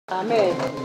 Amen.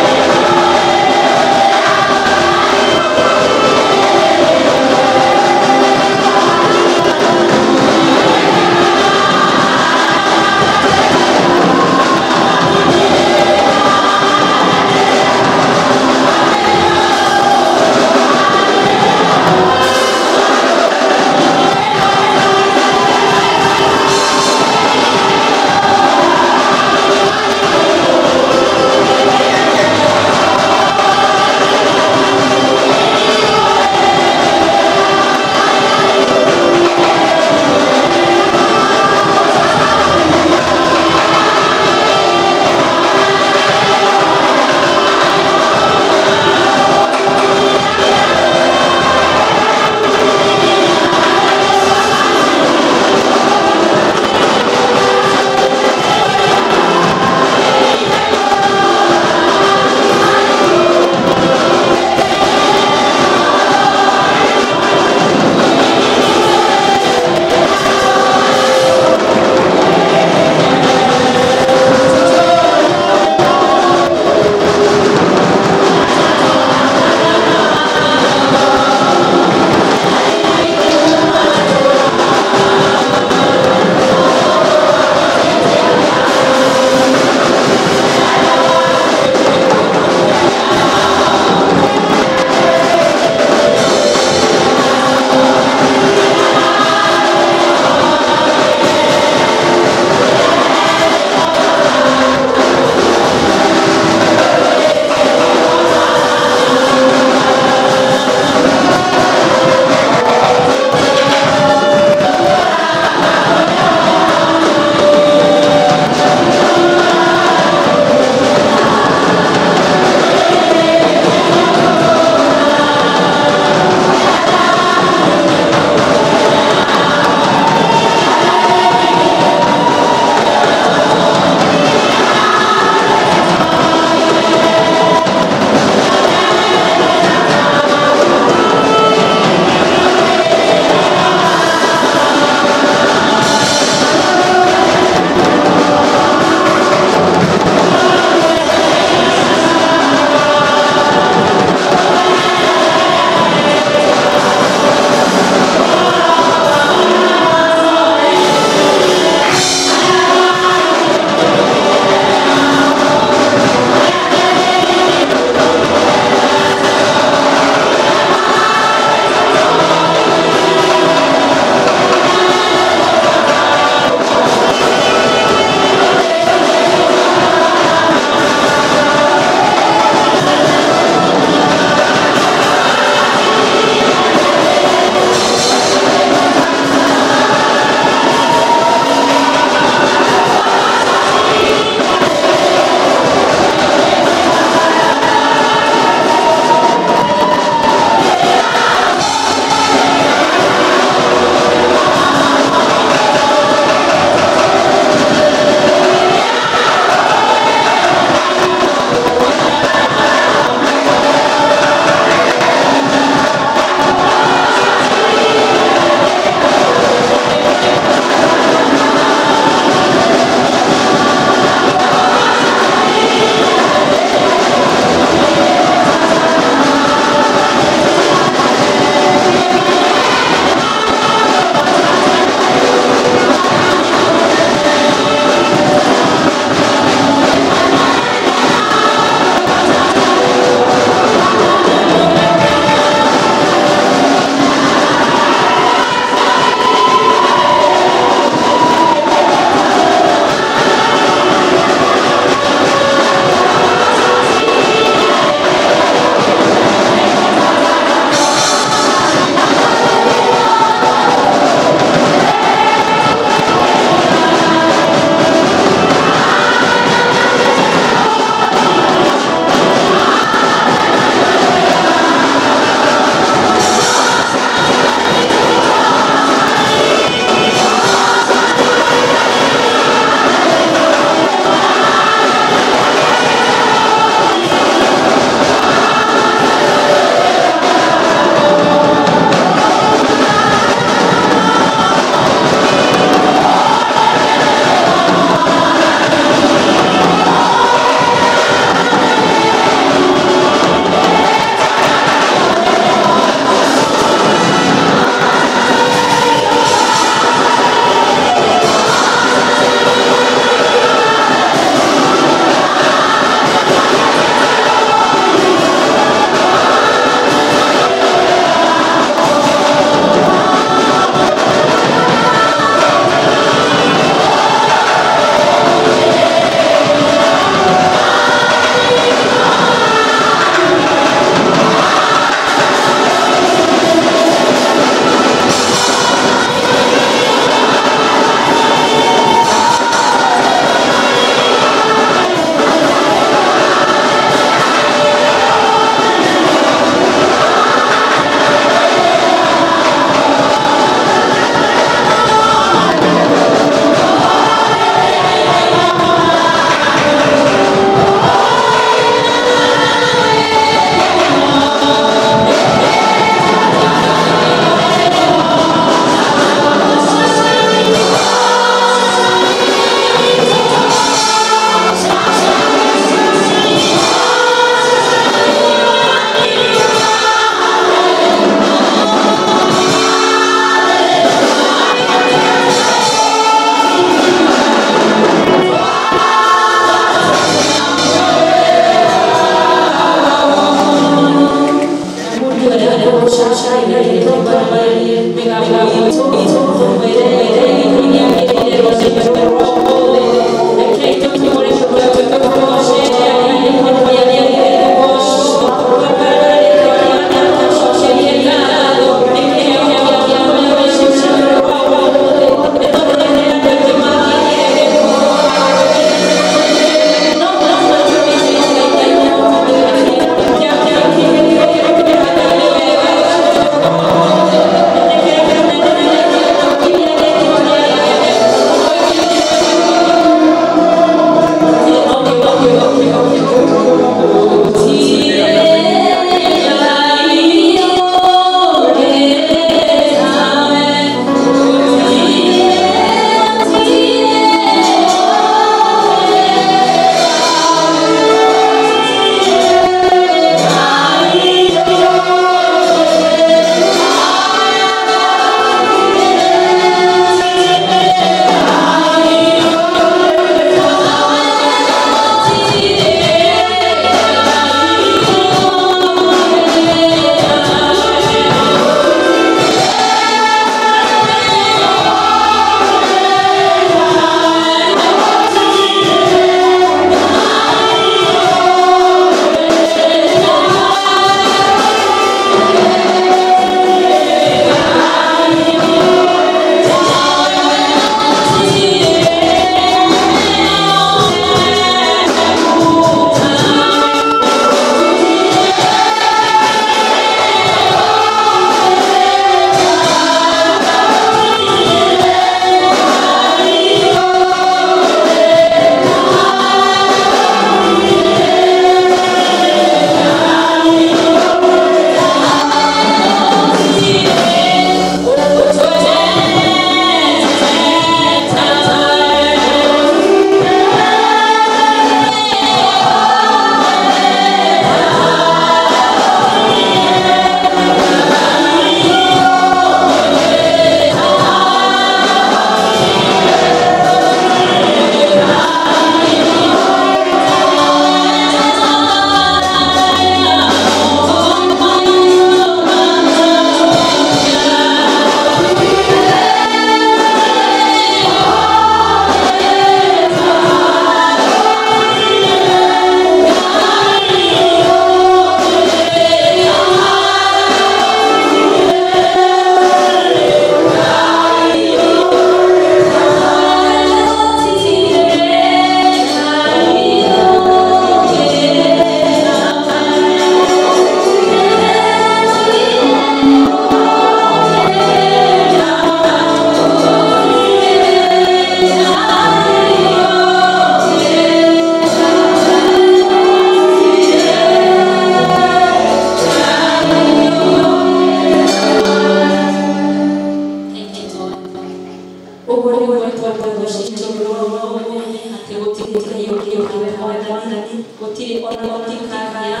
Mwathani gũtirĩ ona gũtikagĩa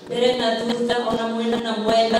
mbere na thutha ona mwena na mwena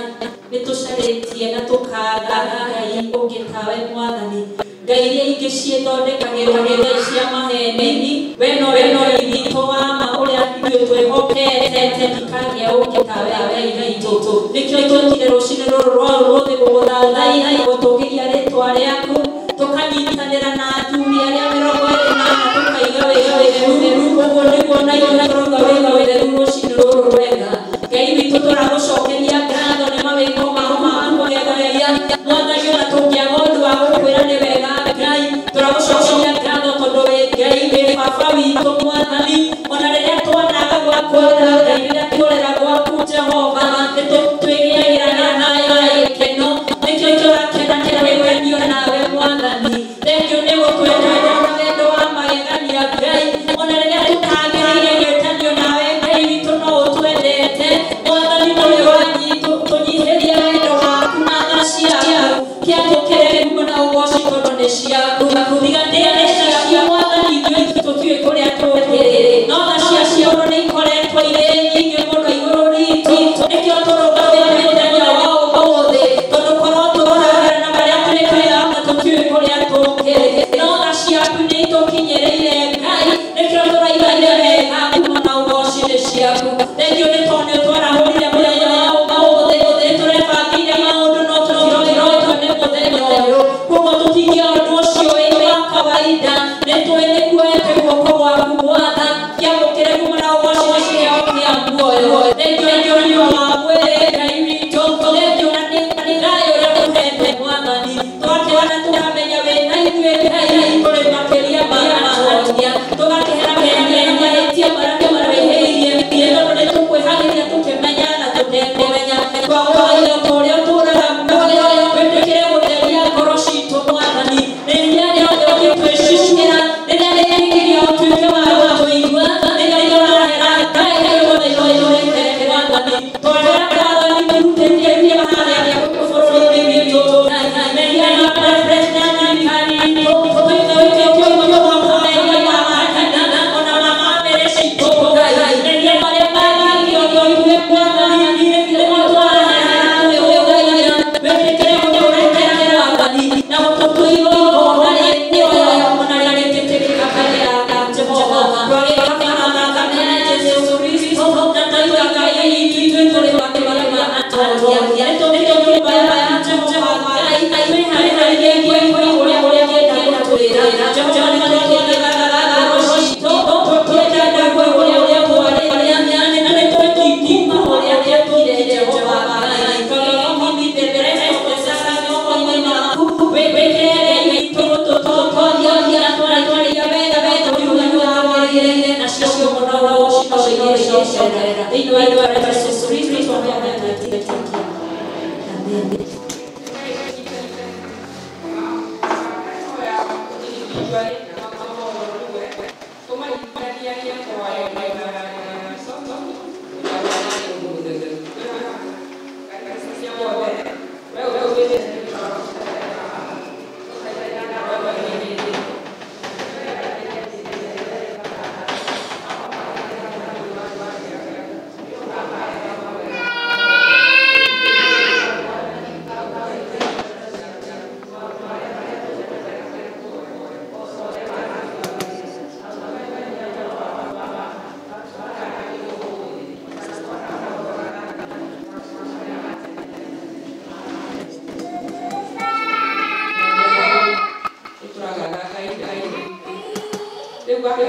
nĩ tũcarĩtie na tũkaga Ngai ũngĩ tawe Mwathani. Ngai iria ingĩ ciĩthondekagĩrwo nĩ ngai cia maheni, we nowe witũ wa ma ũrĩa ithuĩ twĩhokete, tikagĩa ũngĩ tawe Ngai witũ. Nĩkĩo twokire rũcinĩ rũrũ rwa ũmũthĩ gũgũthathaiya gũtũgĩria rĩtwa rĩaku, tũkanyitanĩra na athuri arĩa 24 tũkaiga wĩra wĩtheru. Ũguo nĩguo na ithuĩ tũrauga wĩra wĩtheru rũcinĩ rũrũ rwega. Ngai witũ tũragũcokeria ngatho nĩ mawĩko maku ma kũgegagia. Mwathani ona tũngĩaga ũndũ wa gũkwĩra nĩ wega Ngai, tũragũcokeria ngatho tondũ wĩ Ngai, wĩ baba witũ Mwathani. Ona rĩrĩa twanaga gwakwĩra Ngai, rĩrĩa tuorera gwaku Jehova, nĩ twĩgĩagĩra na gĩkeno. Nĩkĩo tũrakenanĩra wĩgwenio nawe Mwathani. Thengiũ nĩ gũtwenda na wendo wa magegania Ngai. Ona rĩrĩa tũtagĩrĩire gwĩtanio nawe Ngai witũ no ũtwendete Mwathani. Tũnyihĩrie wendo waku na tha ciaku, kĩamũkĩre ngumo na ũgoci tondũ nĩ ciaku. Tiganĩra nĩ ciaku Mwathani, ithuĩ tũtiũĩ kũrĩa tũkĩrĩ, no tha ciaku nĩ ikoretwo irĩ nyingĩ mũno igũrũ ritũ. Nĩkĩo tũrũgamĩte mũthenya wa ũmũthĩ, tondũ korwo tũroragĩra na marĩa twĩkaga na tũtiũĩ kũrĩa tũkĩrĩ, no tha ciaku nĩ itũkinyĩrĩire Ngai. Nĩkĩo tũraiga nĩ wega, ngumo na ũgoci nĩ ciaku. Thengiũ nĩ tondũ nĩ twarahũrire mũthenya wa ũmũthĩ, nĩ tũrebangĩire maũndũ no tũtiroretwo nĩ mũthenya ũyũ. Koguo tũtingia ũndũ ũcio wĩ wa kawaida, nĩ tũĩ nĩ kuoete guoko gwaku Mwathani. Kĩamũkĩre ngumo na ũgoci nĩ kĩheo kĩa muoyo. Thengiũ nĩ ũgima wa mwĩrĩ Ngai witũ, thengiũ na nĩ thayũ ũrĩa ũtũhete Mwathani. Twakĩona tũkamenya wĩ na ithuĩ Ngai, tũrĩ makĩria ma atoria, tũgakĩhera mehia na mahĩtia marĩa tũrĩhĩirie, tondũ nĩ tũkwĩhagĩria tũkĩmenya na tũtekũmenya. Twagũthaitha ta ũrĩa ũtũũraga muoyo, wĩtĩkĩre gũtheria ngoro citũ Mwathani. Rĩrĩa rĩothe ũngĩtwĩcukĩra, rĩrĩa rĩngĩgiria ũtuĩke wa gũtũigua, rĩrĩa tũrahera Ngai tũgũthaitha ũtũrekere Mwathani. Twahera Mwathani tũrutĩtie harĩa bũrũri witũ mehia ma president na thirikari itũ, tũitũĩtĩtie mehia ma makanitha ona ma bamĩrĩ citũ Ngai, mehia marĩa magĩrĩirio ithuĩ Mwathani nĩmo twarahera twĩgũthaitha wĩtĩkĩre gũtũrekera Mwathani na gũtũtua igongona rĩ muoyo ona rĩtĩkĩrĩka mbere ya Jehova. Twagĩka na thakame ya Jesũ Kristo na tũiga Ngai ithuĩ tũrĩ makĩria ma atoria. Nĩtũkĩte nyũmba ya Jehova Ngai, twĩharĩrie kũigua ũrĩa ũrenda gũtwĩra. Jehova nĩ twatwathaga ngoro citũ, twĩtenda kũigua ũrĩa twarĩria, na nĩtũtũkuma ũrĩa twekire Jehova Ngai. Tũgĩkũmithia mbere moko-inĩ maku, wĩkĩre Ngai witũ gũtũtongoria na twarĩria wega wega kiugo wagĩrĩire, nacio ngumo na ũgoci no igĩcokerera. Thĩinĩ wa rĩĩtwa rĩa Jesũ Kristo twahoya na twetĩkia. Amen.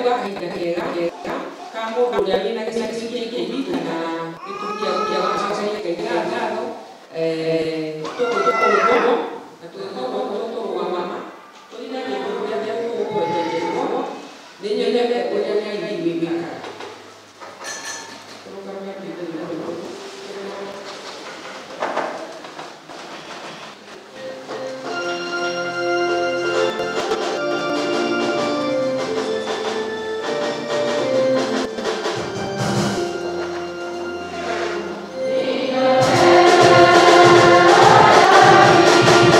Kahinda kega ka mũndũ ũrĩa wĩna gĩcunjĩ kĩa ikũmi kana gĩtũmi gĩa gũcokeria Ngai ngatho, tũgũtũkũrũgama na tũgũtũrũgama tũrĩ na nyĩmbo rũrĩa tũgũkwenderia Jehova nĩ nyonete ũrĩa Ngai wĩkaga. Tũrũgame. Thank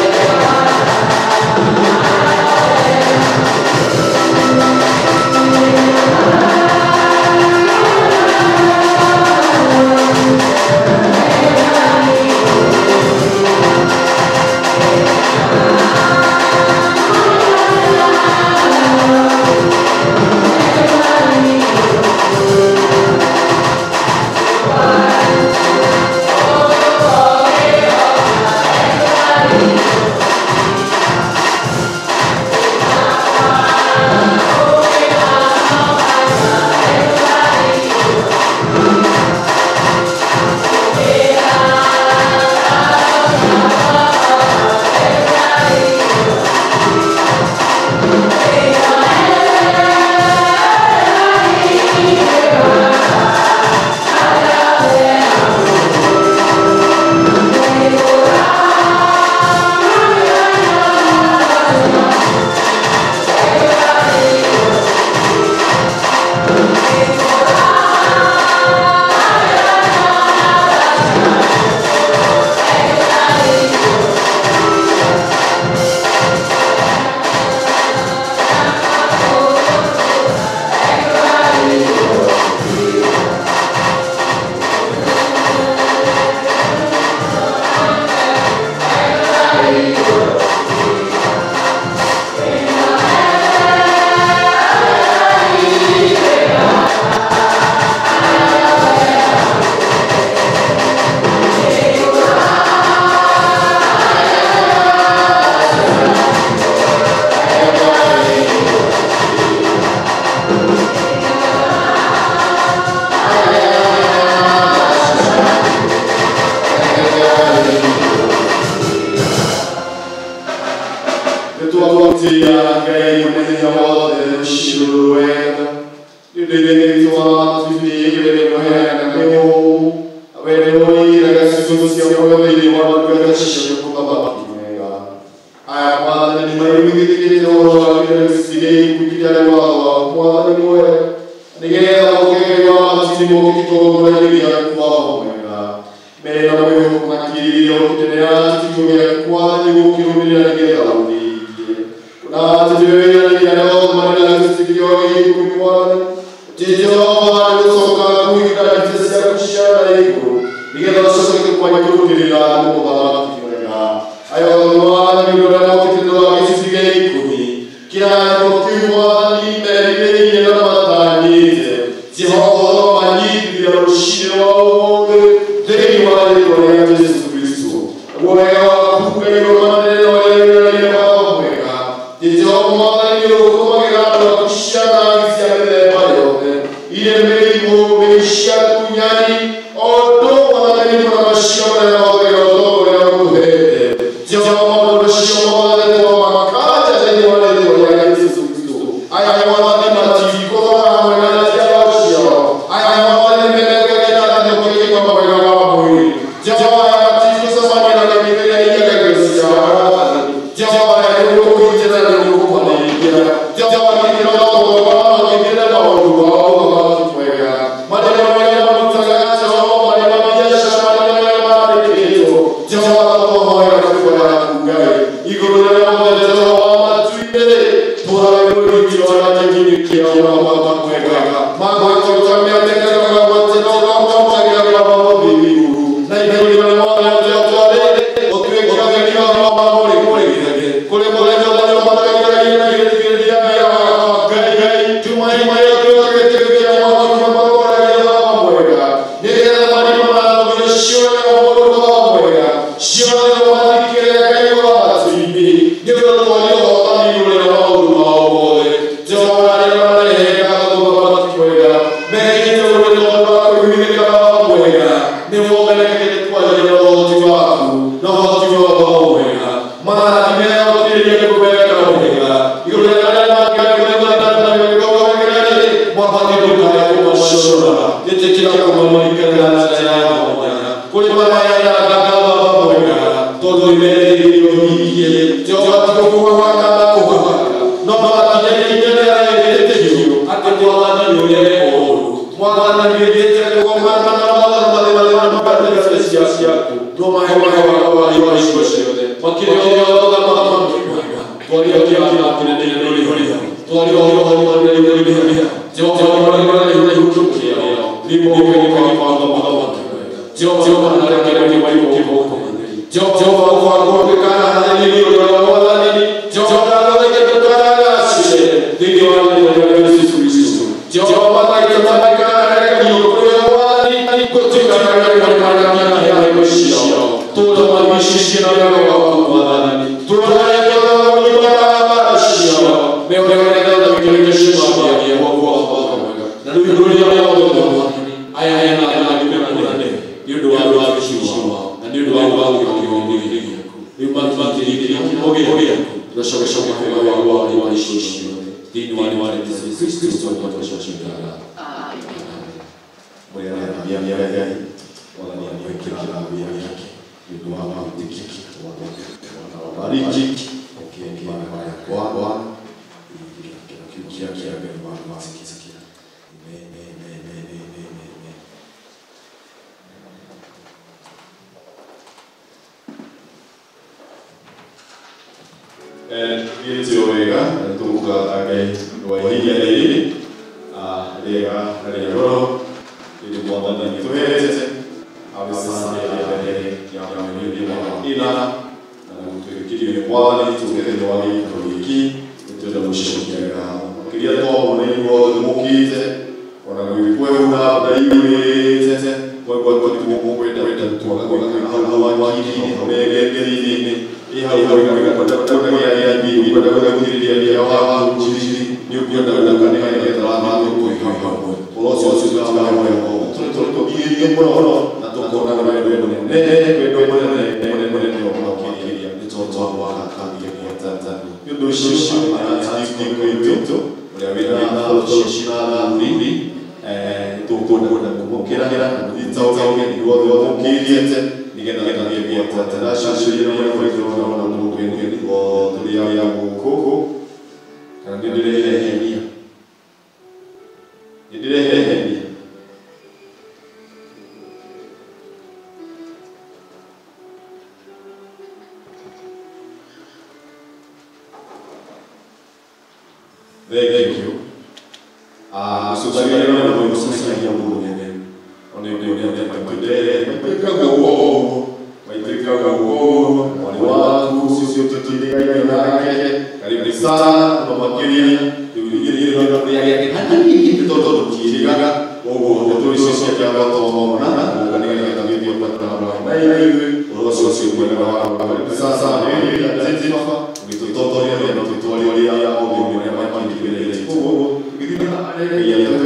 gũkĩra nyita ũgeni wothe ũkĩrĩte nĩgetha tũthiĩ gwatana cũcũria na mũgeni wothe ũrĩa gũkũ kana nĩ ndĩrehenia nĩ ndĩrehenia. Thank you. Yeah.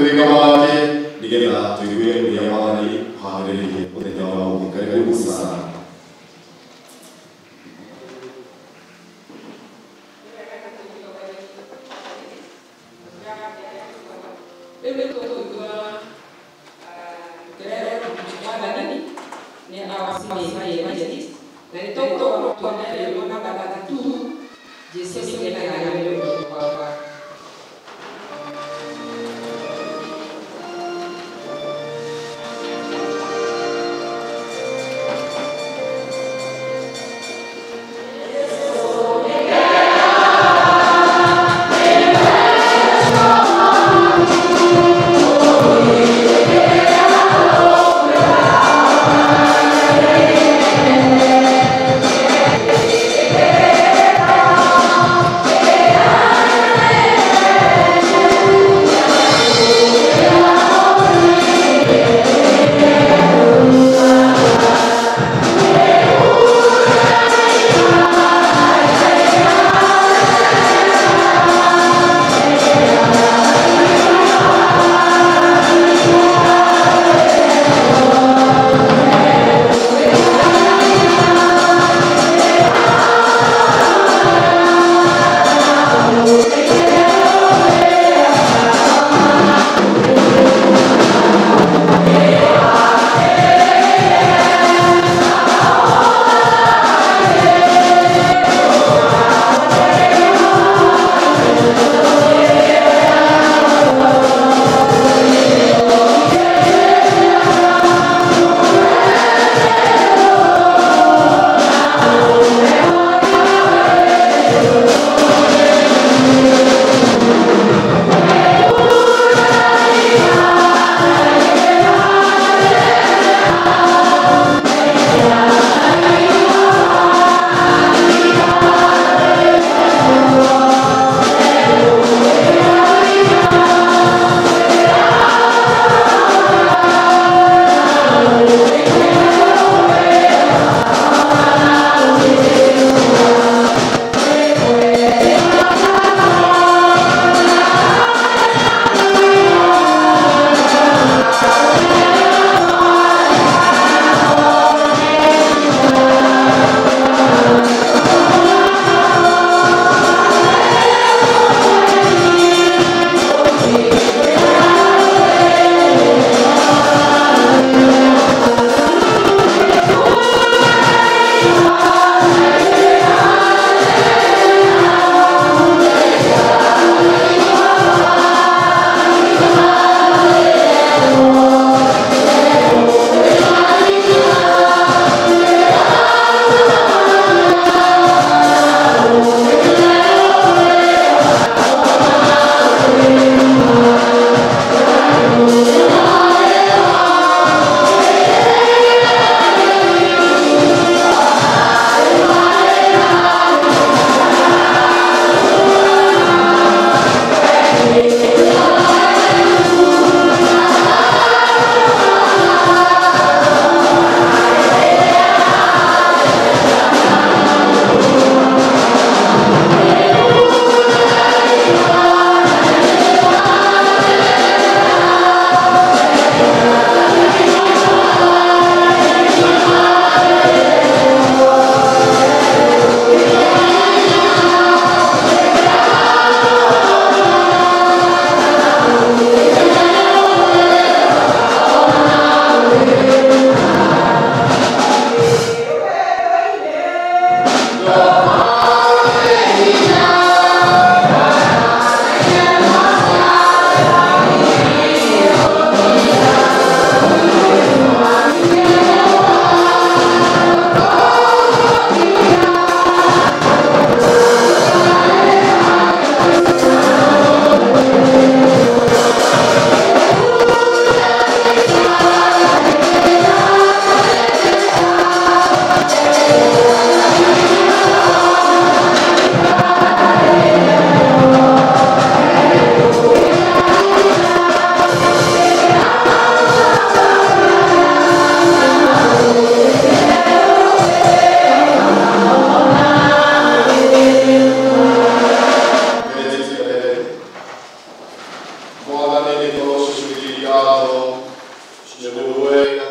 Wega.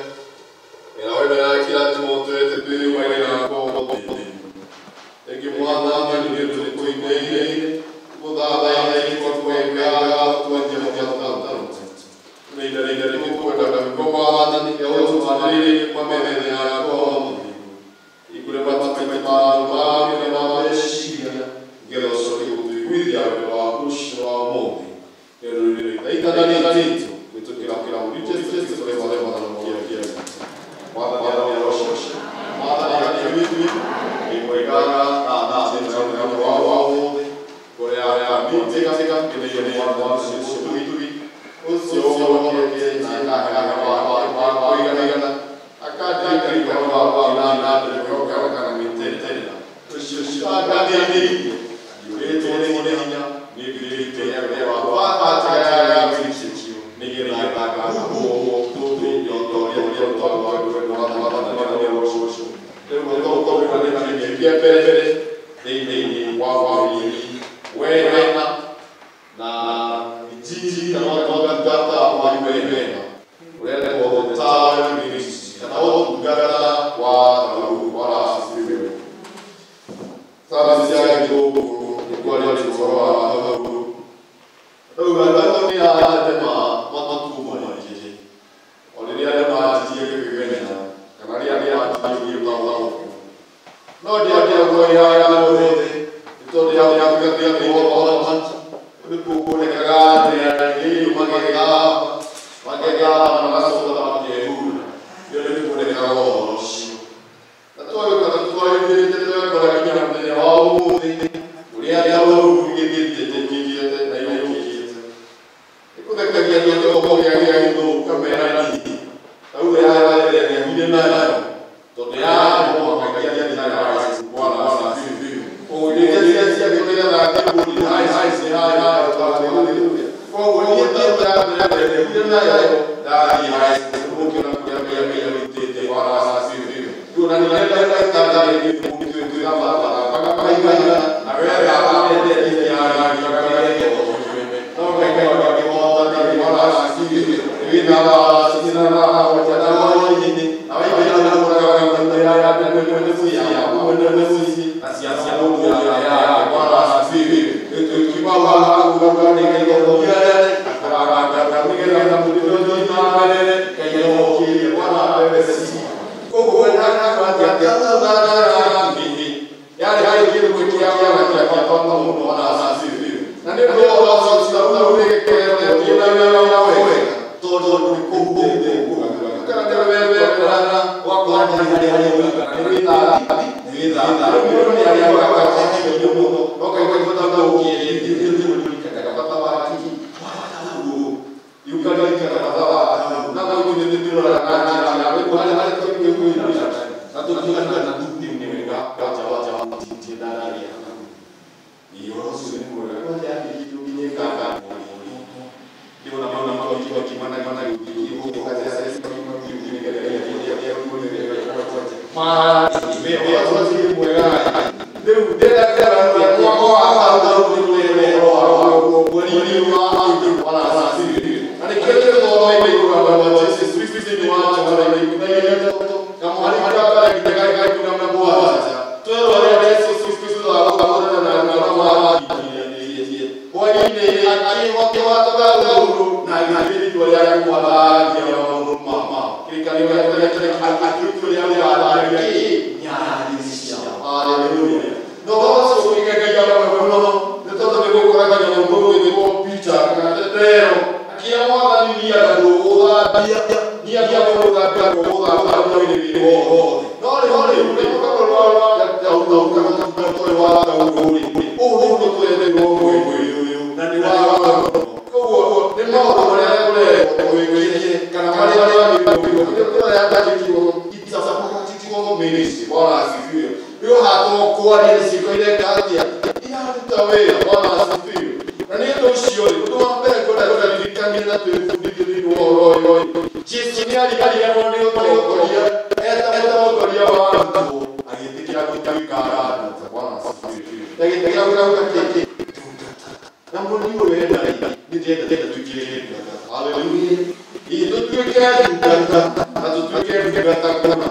Hallelujah. na tũtuĩke ndungata kũna.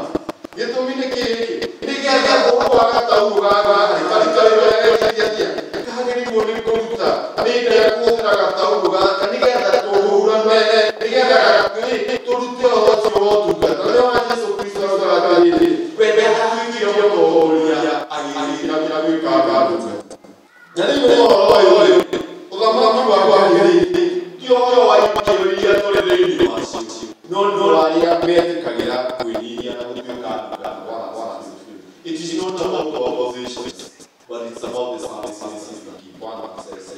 Gĩtũmi nĩ kĩĩ? Nĩgetha ũhoro wa gataurũ gaka kagĩrĩirwo nĩ kũruta nĩ rĩa kũhũthĩra gataurũ gaka nĩgetha tũhũrane nĩgetha tũrute ũhoro ũcio wa ũtungata. Nĩwe wa Jesũ Kristo arauga atĩrĩrĩ, we ndatuĩkire mũtongoria agĩthiĩ gwĩka ndungata. Na rĩu ũhoro ũyũ ũthamaki wa Ngai ti ũhoro wa ikĩro iria tũrĩ thĩinĩ wacio, no nĩ arĩa metĩkagĩra kwĩnyihia na gũtuĩka ndungata. It is not about our positions, but it's about the services we give. Bwana asifiwe.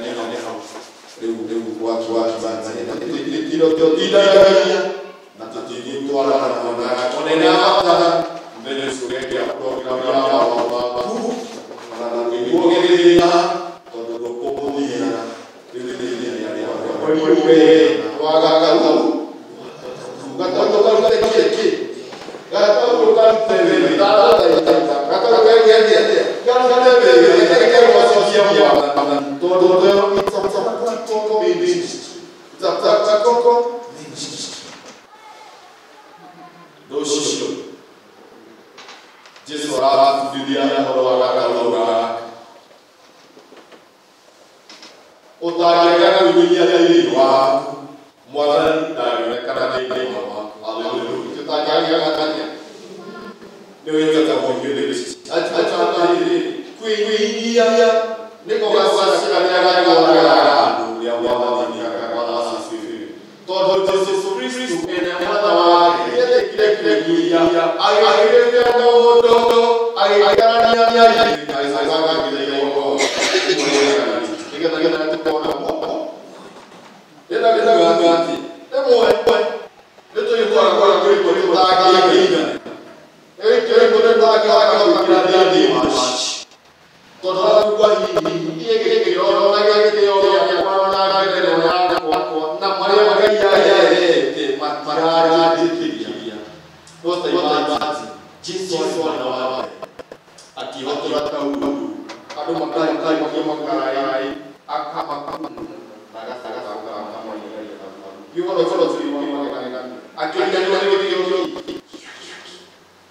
nĩ hau rĩu gwatwatitindanagia na tũtingĩtwarana onene bata mũthenya ũcio ũgekĩra program ya waku ona ndũngĩiguo ũgĩthĩna tondũ ndũkũmũthia rĩu wagagau gataũ karute kĩ gataũ karute wĩra gataũ kagĩatĩa karute wĩra kegwacithia mwathani tondũ it's a practical ministry. It's a practical ministry. Rũciũ Jesu aratũbundithia ũhoro wa gataũ gaka ũtangĩaga kwĩnyihia thĩinĩ waku mwathani ndangĩonekana thĩinĩ waku. Hallelujah. Tũtangĩaga nĩ wĩtagwo humility. Atĩrĩrĩ kwĩnyihia nĩko gacĩra karĩa gatwaraga handũ ũrĩa mwathani akaga. Tondũ Jesu Kristo ene mwana wake nĩetĩkire kwĩnyihia agĩgĩtua mũndũ agĩikarania agĩcoka agĩthiĩ igongona nĩgetha tũkona rĩrĩa kuga atĩ rĩmwe nĩtũiguaga kwĩ tũtangĩigana tũtangĩhota gwĩkĩra thĩinĩ wacio tondũ araigua hihi niĩ gĩkĩro na gĩtĩo gĩakwa na ngerenwa yakwa na marĩa Ngai aheete matiranjĩtĩkia. No ta imagine Jesu mwana wa akĩhotora taurũ andũ makarĩ makaraĩ akĩriganĩrwo nĩ gĩtĩo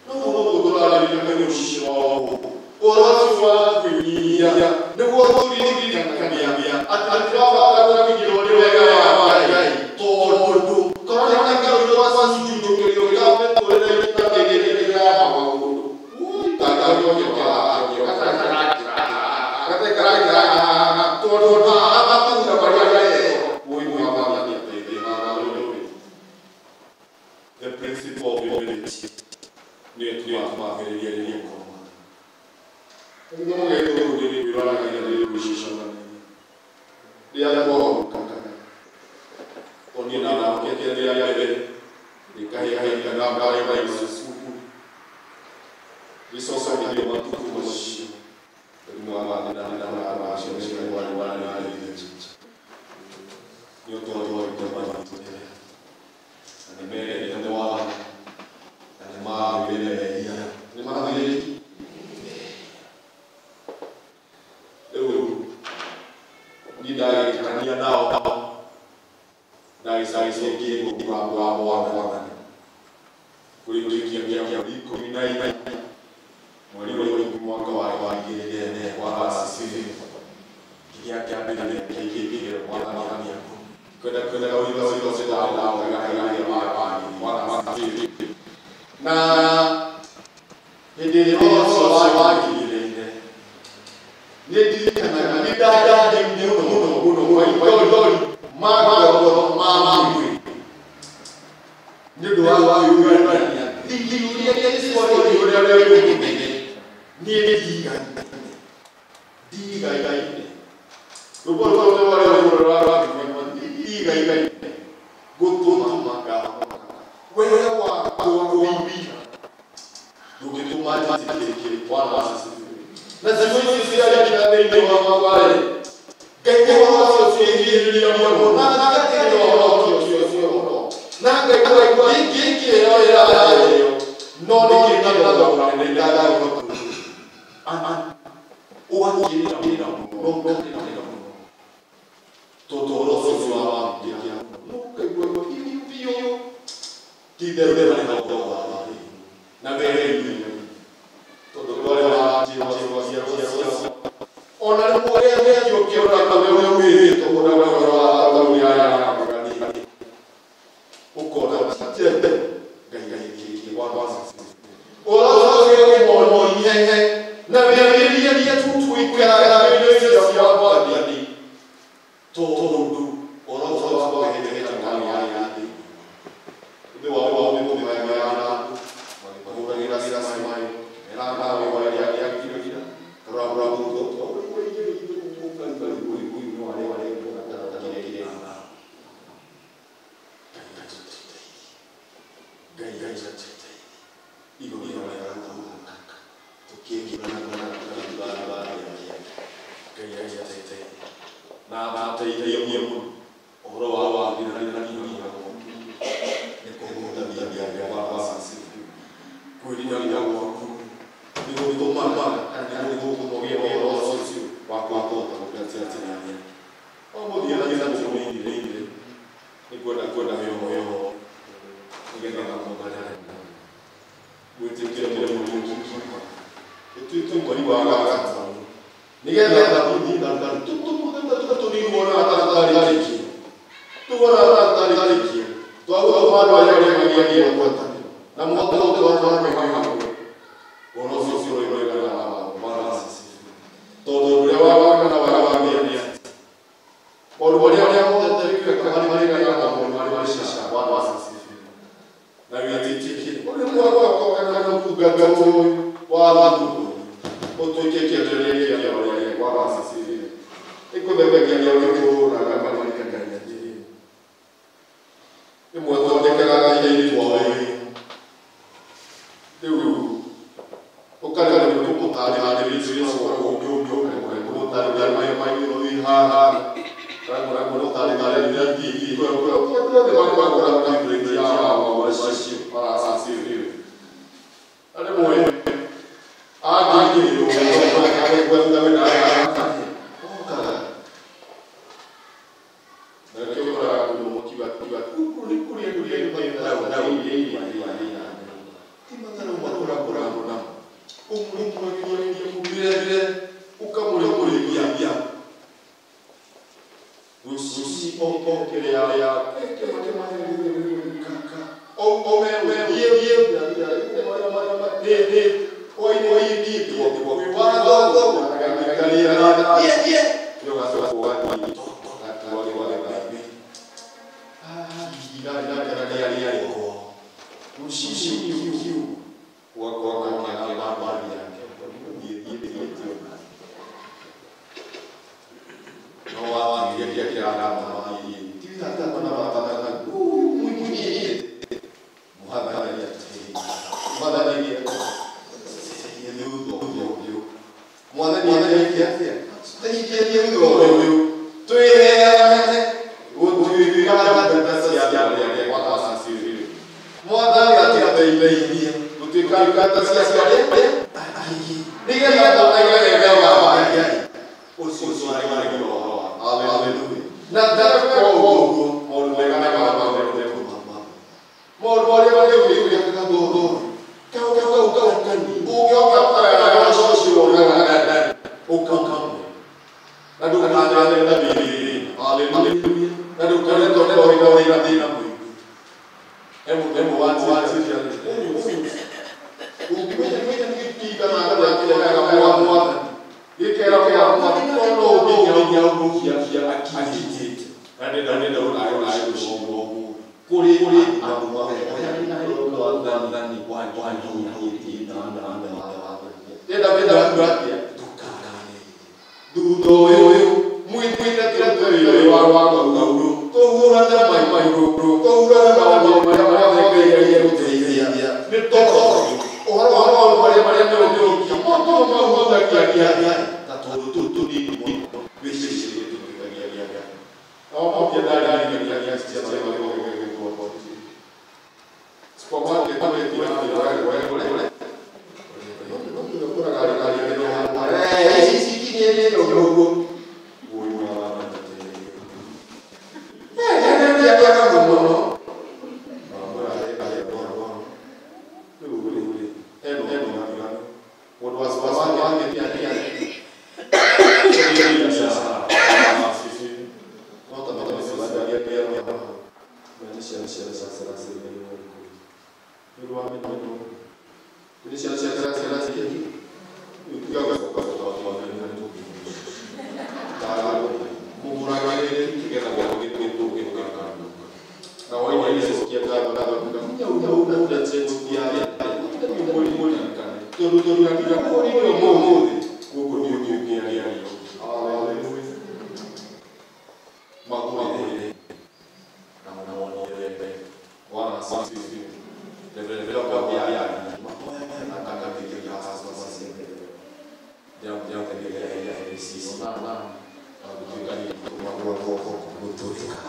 no ũguo tũrarĩrĩria nĩ ũcio ũhoro ũcio wa kwĩnyihia nĩguo tũririkania atĩ tũrabatara kũingĩrwo nĩ wega wa Ngai tondũ tũroneka kĩũndũ twacunjũkĩrio kĩa mĩtũrĩre ĩtagĩrĩire ya maũndũ The principle of humility nĩ ĩtũmagĩrĩria rĩrĩa ndagĩkania nao ndagĩcagĩcokie mũgambo wa mwathani kũrĩkĩria mĩaka 14 mweri wa ikũmi mwaka wa 2004 wa CCV kĩrĩa kĩambĩrĩria kĩigĩrĩire mwathani kwenda kwenda ũrĩa ũcio na hĩndĩ ĩrĩa ũcio wagĩrĩire nĩ ndirikanaga nĩ ndandĩ mũno mũno mũno maithori ma ngoro ma mwĩrĩ nĩ ũndũ wa kwĩyũrania ũrĩa wĩ niĩ ndigaine rũmbo rũrĩa gũtũma ngahonoka wega wakwa wĩwika ndũngĩtũma njĩtĩkĩrĩke Bwana asifiwe. Na ciugo ici ciarĩkia thĩinĩ wakwa-rĩ Ngai ũhoro ũcio ciĩgirĩrĩria mũno na ngatigĩrĩra ũhoro ũcio mũno na ngaigua ingĩkĩra wĩra ĩyo no nĩkĩndagũra nĩndagũra ũgakĩrĩra mũno tondũ ũhoro ũcio wambĩkia no ngaigua biũ ti itherũ nĩ na wee tondũ ona rĩmwe ũkĩona ũrĩa wĩrĩtwo ũrĩa ũkona Ngai ũrĩa na wĩrĩrie tũikaraga cia mwathani tondũ ũhoro ũcio wa kweheria ngano ya thĩ thĩ wa wa mũthenya ya mahũragĩra smile Ndũgateithie mũno ũhoro wa wagĩrĩru nĩ kũhutagia kwĩrirĩria gwaku nĩ gũtũmaga kana nĩ gũkũgĩa ũhoro ũcio wa kũhota gũkĩatia o mũthia na mũthia nĩ kwenda kwenda mĩoyo nĩgetha mũthanya gwĩtĩkĩra mũndũ ĩtuĩke mweri wa gatano nĩgetha tũnini atarĩkia tuona atarĩkia twagũtũma andũ arĩa arĩa magĩe na mũhote hamwe ũhoro ũcio ũroigaga Bwana asifiwe tondũ ũrĩa wa kana wa mĩenia maũndũ marĩa mothe twĩkaga harĩ marĩa maũndũ marĩa macica Bwana asifiwe na wĩtĩkĩre ũrĩa mwaka kana ũtungata ũyũ wa thuthu ũtuĩke kĩonereria kĩa ũrĩa Bwana asifiwe ĩkũthekagia ũgĩtũũraga maririkanagia atĩrĩrĩ rĩmwe thondekaga airĩtu ao rĩu ũkarigwo nĩ kũmũtarĩria Gũtũrĩka.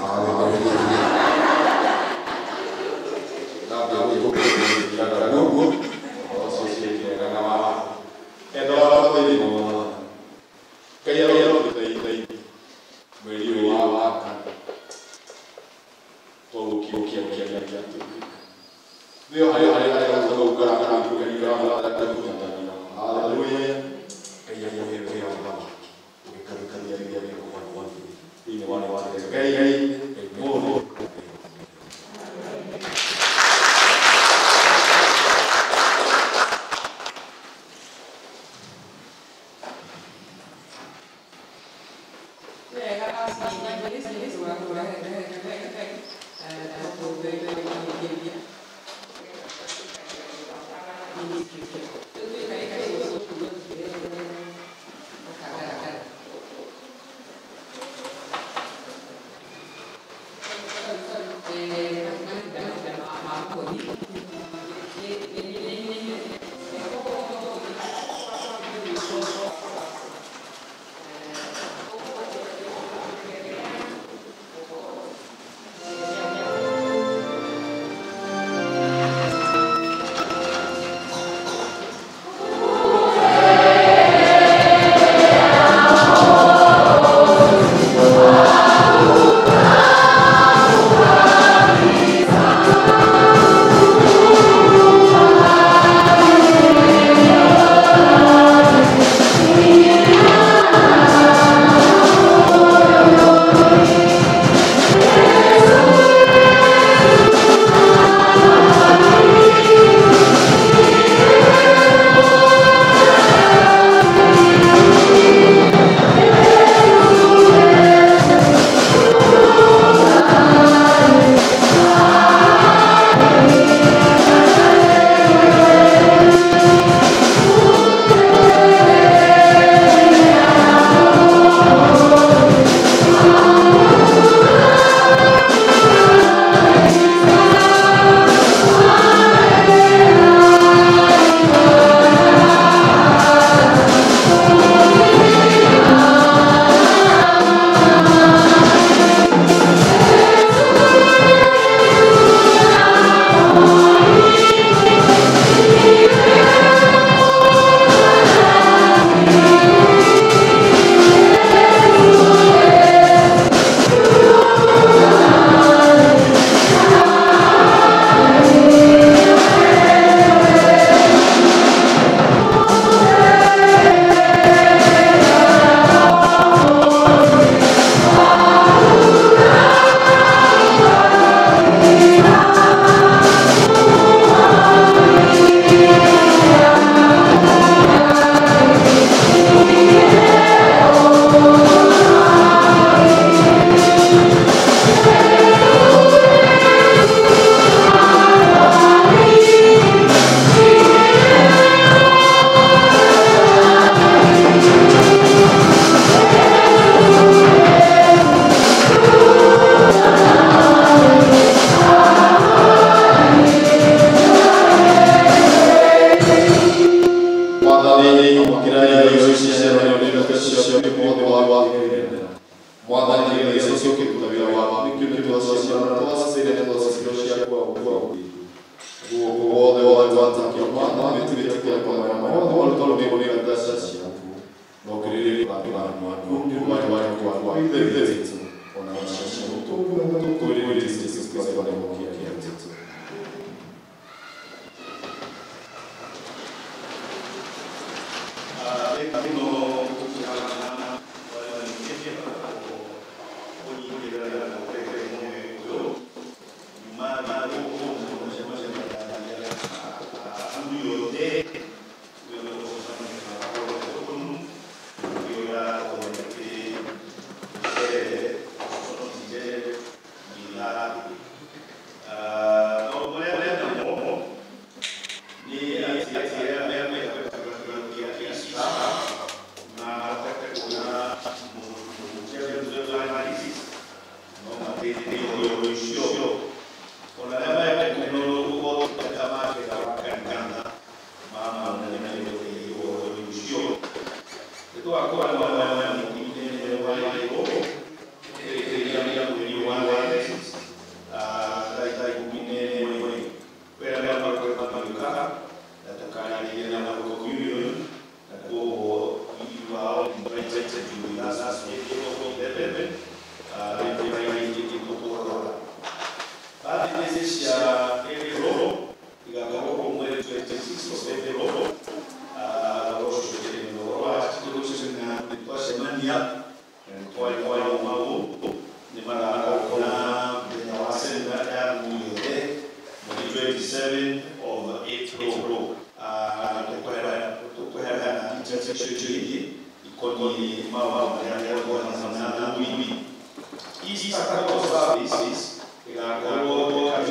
Easter service ĩgakorwo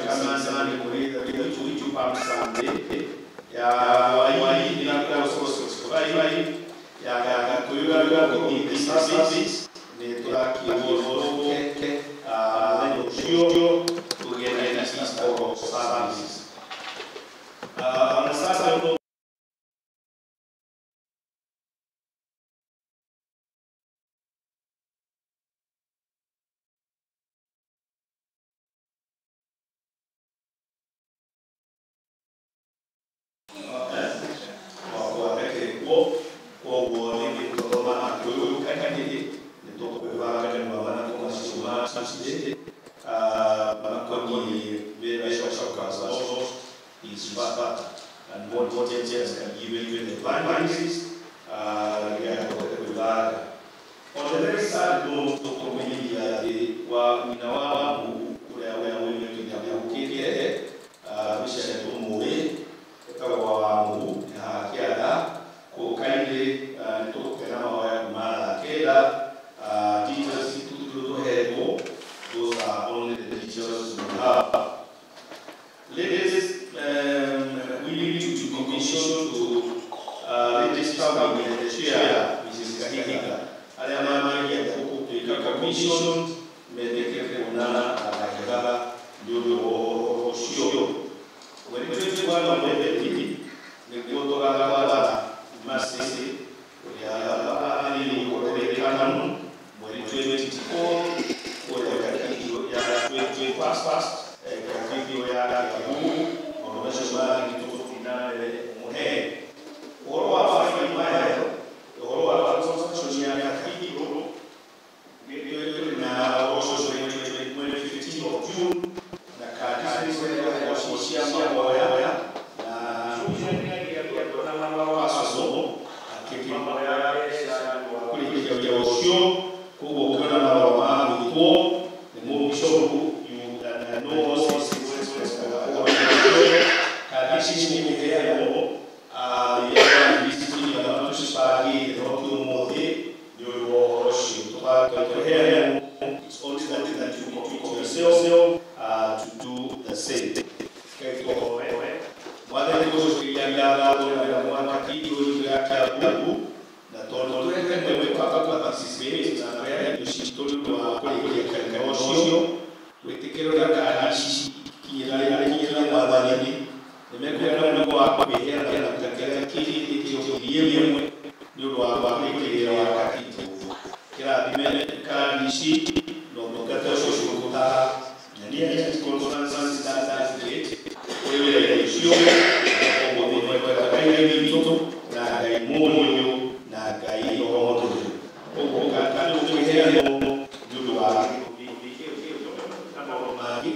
kanisani kũrĩ Palm Sunday ya hwaĩ-inĩ ĩgakorwo 6:45 ya Gĩkũyũ ĩgakorwo service nĩ tũrakĩrwo tũke mũthenya ũcio tũgĩe na Easter service. On a Saturday and what details can give you the advices on the very side note tukumenyithia atĩ wa nyina wa Mungu ũrĩa ũkĩte mĩcere tũmũĩ ĩtagwo wa Mungu nĩ haha kĩanda kũkairĩ nĩ tũgũkena mahoya kuma thaa kenda. Details citũ tũhetwo, those are only the details we have. Ladies, we need to commission to register with the chair, Mrs. Kahiga. Arĩa mangĩenda gũtuĩka commission mendeke kuonana na Kahiga nĩ ũndũ wa ũhoro ũcio. Mweri 21 wa Mweri nĩguo tũgatwara Masisi ũrĩa arĩ Canon mweri 24 kũrĩa Cathedral ya 21st Cathedral ya Kiambu maũndũ macio mangĩ tũgũthiĩ na mbere mũhe. Ũhoro wa 5 mile, ũhoro wa construction ya cathedral na ũhoro ũcio mweri 15 of June na kandi ciĩ cia mahoya na kũrĩkia ũcio koguo ũkĩona marũa ma gwĩtwo nĩ mũbishopu kandi ici nĩ It's only that you commit yourself to do the same. Mwathani gũcokeria ngatho na mwanake igũrũ rĩa Kiambu na tondũ twete mweke wa participate na kũheana indo citũ nĩ ũndũ wa kũrĩkia kanitha ũcio wĩtĩkĩro na kandi ici ikinyĩra Mwathani nĩ mekuona mweke wa kwĩheana na kĩrĩa kĩhĩtĩtio ngiri ĩmwe nĩ ũndũ wa kũrĩkĩrĩra wa cathedral. Kĩrathime kandi ici na ũtungata ũcio ũgũtaha na nĩ conference certificate kũrĩ wĩra ũcio koguo thĩinĩ wa Ngai witũ na Ngai Mũriũ na Ngai Roho Mũtheru. Koguo kandi ũkĩheanwo nĩ ũndũ wa mangĩ kwĩna maũndũ mangĩ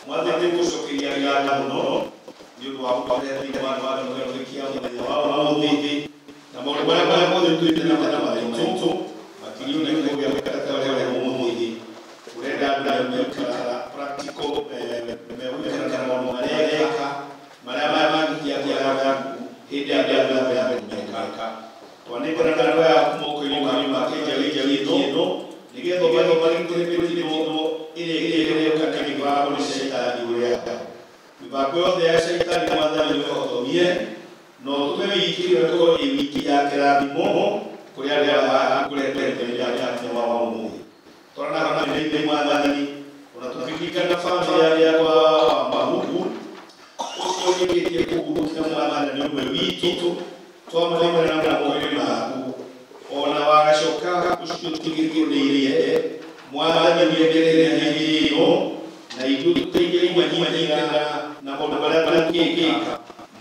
Mwathani gũcokeria ngatho mũno nĩ ũndũ wa gũkorwo thĩinĩ wa mũthenya wa ũmũthĩ na maũndũ marĩa mothe twĩte na maitũ makĩria na kiugo gĩa gũkata ũmũthĩ ũrenda andũ arĩa mekara practical megũikara na maũndũ mareka marĩa mangĩgia yaku hĩndĩ ya mbere meka twanengera andũ aya moko-inĩ make wiki ĩno nĩgetha magitĩre mĩtino ĩrĩa ĩrĩũka mĩbango nĩ caitani ũrĩa mĩbango yothe ya caitani Mwathani ũhotomie na ũtũme wiki ĩno ĩkorwo ĩ wiki ya kĩrathimo kũrĩ arĩa makũrete ithenya rĩa mũthenya wa ũmũthĩ. Twaranaga na Mwathani ona tũkĩririkana bamĩrĩ yakwa wa Mahuku ũcio ũrĩkĩtie kũhurũkia Mwathani nĩ ũmwe witũ twamũnengera moko-inĩ maku ona wagacoka ũcio tũgĩtũrĩire Mwathani nĩendereire hĩndĩ ĩno na ithuĩ tũteithie kũmanyitĩrĩra na maũndũ marĩa tũngĩka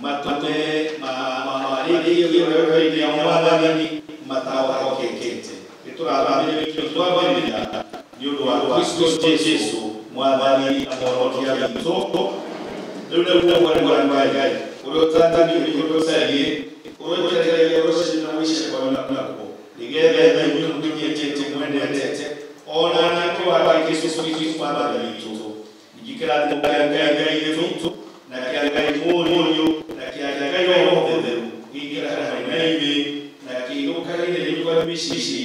matũme marĩkie wĩra ya Mwathani matahokekete. Nĩtũrathambĩrĩria twambĩrĩria nĩ ũndũ wa Kristo Jesũ Mwathani na Mũhonokia witũ. Rĩu nĩguo Mwana wa Ngai ũrĩa ũtangĩthiĩ ũtũcarie ũrĩa ũreciria na wĩciria nakuo nĩgetha inyuĩ mũmenyete mwendete Ona nake wa Jesu Kristo Mwathani witũ. Ningĩ kĩrathimo kĩa Ngai Ngai Ithe witũ na kĩa Ngai Mũriũ na kĩa Ngai Roho Mũtheru gĩikare hamwe na ithuĩ na kĩgũkarĩre kwa mĩciĩ.